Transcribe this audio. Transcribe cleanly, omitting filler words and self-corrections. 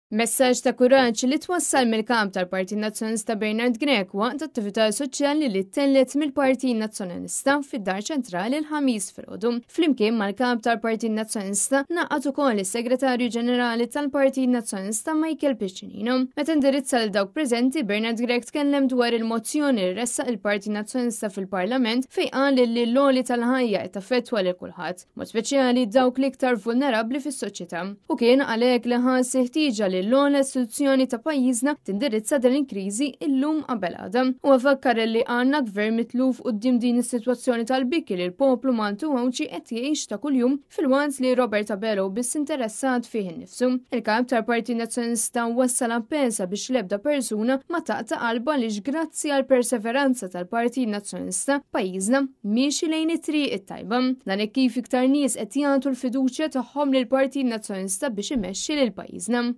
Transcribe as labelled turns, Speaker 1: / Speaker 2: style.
Speaker 1: Messaġġ ta' kuraġġ li twassal mill-Kap tal-Partit Nazzjonalista Bernard Grech waqt attività soċjali li ttellgħet mill-Partit Nazzjonalista fid-Dar Ċentrali l-Ħamis filgħodu. Flimkien mal-Kap tal-Partit Nazzjonalista ngħaqad ukoll is-Segretarju Ġenerali tal-Partit Nazzjonalista Michael Piccinino. Meta indirizza lil dawk preżenti, Bernard Grech tkellem dwar il-mozzjoni li ressaq il-Partit Nazzjonalista fil-Parlament fejn qal li l-għoli tal-ħajja qed taffettwa lil kulħadd. mod speċjali dawk l-iktar vulnerabbli fis-soċjetà. U kien għalhekk li ħass il-ħtieġa li l-ogħla istituzzjoni ta' pajjiżna tindirizza din il-kriżi illum qabel għada. Huwa fakkar li għandna gvern mitluf quddiem din is-sitwazzjoni tal-biki li l-poplu Malti u Għawdxi qed jgħix ta' kuljum filwaqt li Robert Abela hu biss interessat fih innifsu. Il-Kap tal-Partit Nazzjonalista wassal appell sabiex l-ebda persuna ma taqta' qalbha għaliex grazzi għall-perseveranza tal-Partit Nazzjonalista pajjiżna miexi lejn it-triq it-tajba. Dan hekk kif iktar nies qed jagħtu l-fiduċja tagħhom lill-Partit Nazzjonalista biex imexxi lil pajjiżna.